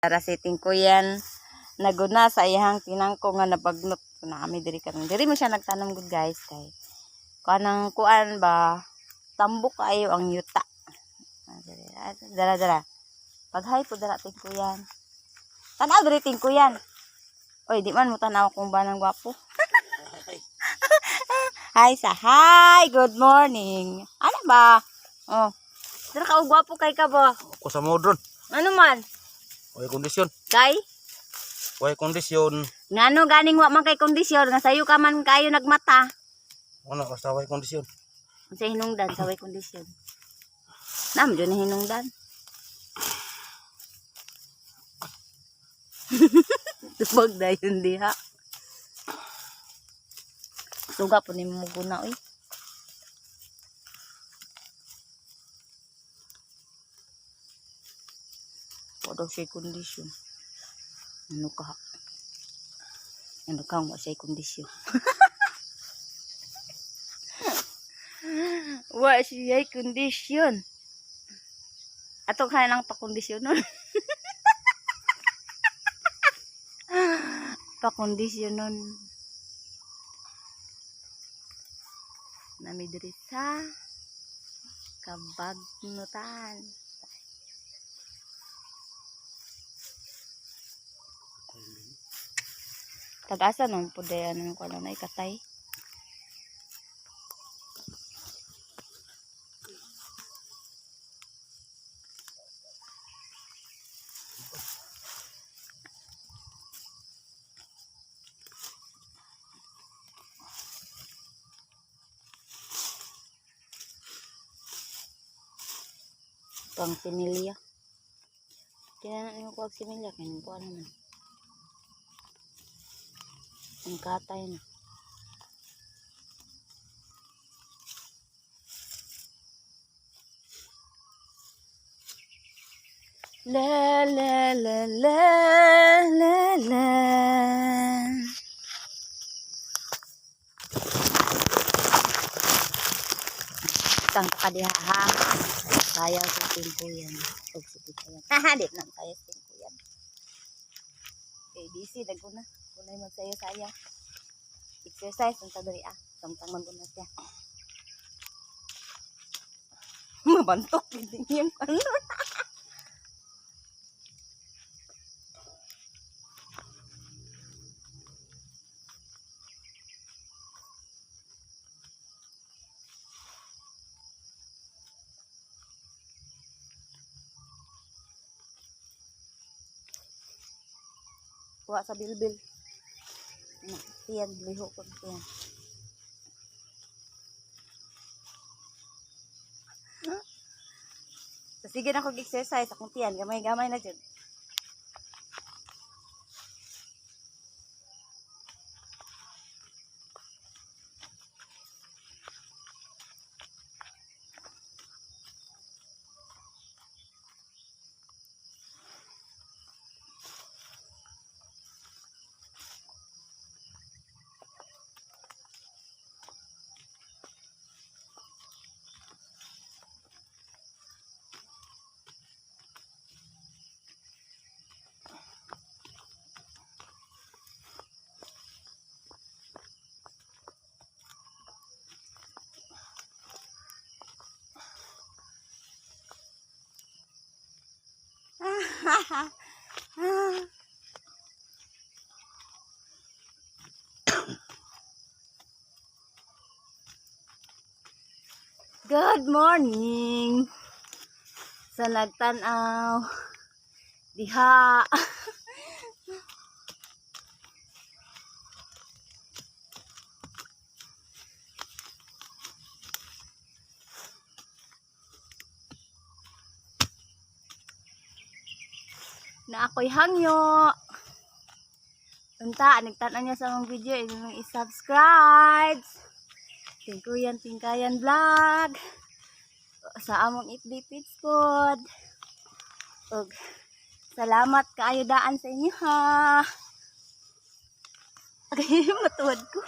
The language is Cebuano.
Tara si Tingkuyan naguna sa iyang tinangko nga nabagnot na kami diri karon. Diri mo siya nagtanom gud, guys, kay kanang kuan ba, tambok kayo ang yuta. Ah, diri. Ah, dara dara. Pag-hi po dara, Tingkuyan. Tanaw diri, Tingkuyan. Oy, di man mo tanaw kung ba ng gwapo. Hi sa hi, good morning. Ano ba? Oh. Dara ka og gwapo kay ka ba? Ako sa modron. Ano man? Way kondisyon. Kay? Way kondisyon. Ngano ganing wa man kay kondisyon nga sayo ka man kayo nagmata. Ano basta way kondisyon. Unsa hinungdan sa way kondisyon? Nam jud ni hinungdan. Tubag dayon diha. Suga po ni mo guna oy. Wa daw siya kondisyon. Ano ka? Ano ka wa siya kondisyon? Wa siya kondisyon. Ato kaya lang pakondisyon nun. Pakondisyon nun. Nami diri sa Kabagnutan. Tag-asa nung puday ano ko na ikatay. Pang similya. Kaya na nyo kuwag similya, kaya nang kuha naman. Ang katay na. La la la la la la. Tang kadiha ha. Sayaw sa Tingkuyan. Og si Tingkuyan. Haha, di na sayaw sa Tingkuyan. Kay busy naguna. Kunay magsayaw-sayaw. Exercise unta diri ah. Samtang maguna siya. Mabantok gid niyang ano. Kuha sa bilbil. Na, tiyan, liho ko tiyan. So, sige na kog exercise akong tiyan, gamay-gamay na jud. Good morning sa nagtan-aw diha. Na ako'y hangyo. Unta, nagtan-aw niya sa among video, inyong i-subscribe. Tingkuyan, Tingkayan Vlog. Sa among FB page pod. Ug salamat kaayo daan sa inyo ha. Okay, matuwad ko.